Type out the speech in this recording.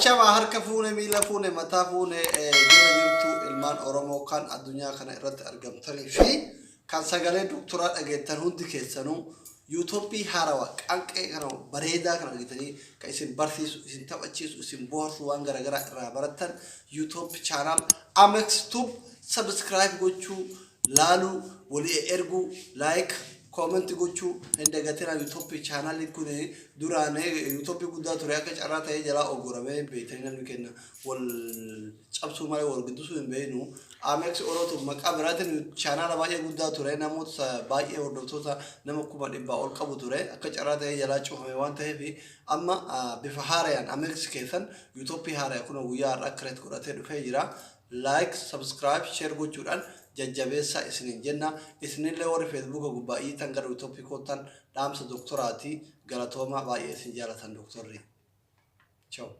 Ashama harka fuune, miila fuune, mataa fuune, jira jirtu ilmaan Oromoo kan addunyaa kana irratti argamtanii fi kan sagalee doktoraa dhageettan hundi keessanuu, YouTube haarawaa qanqee kana bareedaa kan argitanii, kan isin barsiisu, isin taphachiisu, isin bohaarsu, waan garaagaraa irraa barattan, YouTube channel Amex Tube subscribe gochuu, laaluu, walii erguu, like, comment gochuu hin dagatinaa. YouTube channelli kun duraan YouTube guddaa ture, akka carraa ta'ee jalaa ogoramee. Beektanii namni kenna wal cabsuu malee wal guddisuu hin beeknu. Amex Orootu maqaa biraatiin channela baay'ee guddaa ture, namoota baay'ee, hordoftoota nama 100,000 ol qabu ture. Akka carraa ta'ee jalaa cufame waan ta'eef, amma bifa haarayaan Amex keessan YouTube haaraya kun guyyaa har'aa create godhatee dhufee jira. Like, subscribe, share gochuudhaan jajjabeessaa isiniin jenna. Isinillee warri Facebooka gubbaa iyyitan gara YouTube koottan. Dhaamsa doktoraati. Galatooma, baay'ee isin jaalatan doktorri. Ciao.